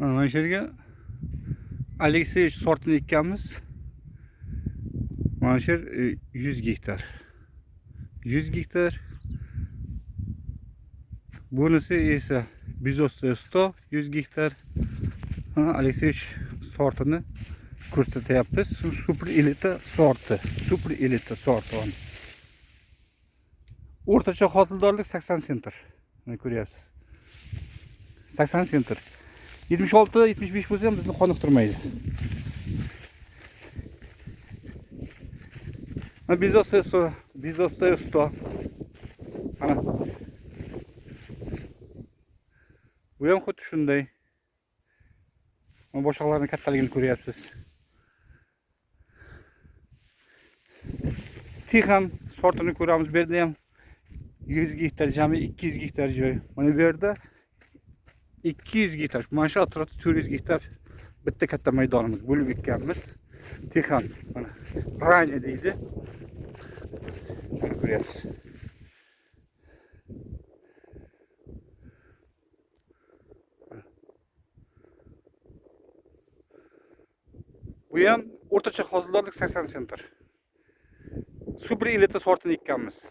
Mana shu yerga Alekseyevich sortini ekkanmiz. Mana shu yer 100 gektar. 100 gektar. Bunisi esa Bezos'ta 100, 100 gektar. Alekseyevich sortini ko'rsatyapmiz. Super elita sorti. Super elita sorti. O'rtacha hosildorlik 80 sentr. Mana ko'ryapsiz. 80 sentr. 76-75 bo'lsa ham bizni qoniqtirmaydi. Mana Bezos'ta 100, Bezos'ta 100. Mana. Bu ham xuddi shunday. Mana boshqalarning kattaligini ko'ryapsiz. Tixan sortini ko'ramiz. Bu yerda ham 100 gektar, jami 200 gektar joy. Mana bu yerda 200 gektar. Mana shu atrofda 400 gektar bitta katta maydonimiz bo'lib ekkanmiz. Tixan mana Rani deydi. Mana ko'ryapsiz. Bu ham o'rtacha hosildorlik 80 sentr. Super elita sortini ekkanmiz.